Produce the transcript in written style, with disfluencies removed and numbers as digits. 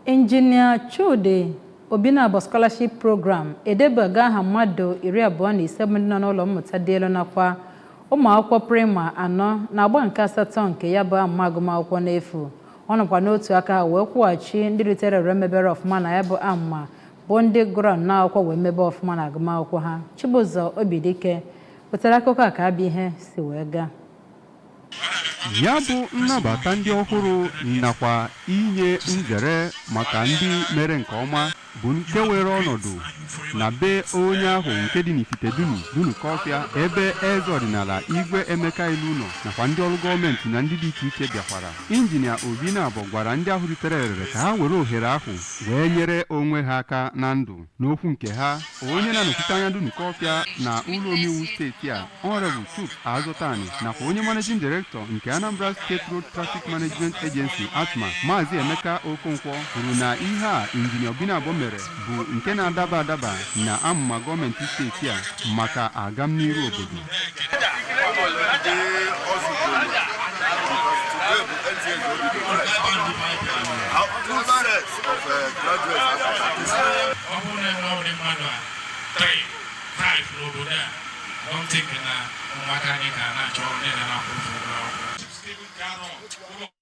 Injinia Chudi Obinabo Scholarship Program edebago aha mmadụ 25 bụ ndị nọ n'ụlọ mmụta dị elu nakwa ụmụ akwụkwọ prima anọ na-agba nke asatọ nke ya bụ amụma agụmakwụkwọ n'efu. Ọ nọkwa n'otu aka ha wee kwụghachi ndị ritere ere mebere ọfụma na ya bụ amụma, bụ ndị gụrụ nnọọ akwụkwọ wee mebe ọfụma na agụmakwụkwọ ha. Chibụzọ Obidike wetara akụkọ a ka abịa ihe si wee gaa. Ya bụ nnabata ndị ọhụrụ nakwa inye nzere maka ndị mere nke ọma bụ nke were ọnọdụ na be onye ahụ nke dị n'Ifitedunu, Dunukọfịa, ebe eze ọdịnala Igwe Emeka Ilunọ nakwa ndị ọrụ gọọmenti na ndị dị iche iche bịakwara. Injinia Obinabo gwara ndị ahụ ritere erere ka ha were ohere ahụ wee nyere onwe ha aka na ndụ. N'okwu nke ha, onye na-anọchite anya Dunukọfịa na ụlọ omeiwu steeti a, Honorable Chuks Azotani, nakwa onye Managing Director nke Anambra State Road Traffic Management Agency, ATMA, Maazị Emeka Okonkwo, kwuru na ihe a Injinia Obinabo mere bụ nke na-adaba adaba na amụma gọọmenti steeti a maka agamniru obodo. Ndị ọzụgoro because today bụ NTA two sets of graduates apụta this year. Ọ bụrụ na enwe ọbụla mmadụ a 3 5 n'obodo a, I don't think na ụmụaka anyị ga na-achọ ndị na-akwụ ụgwọ akwụkwọ.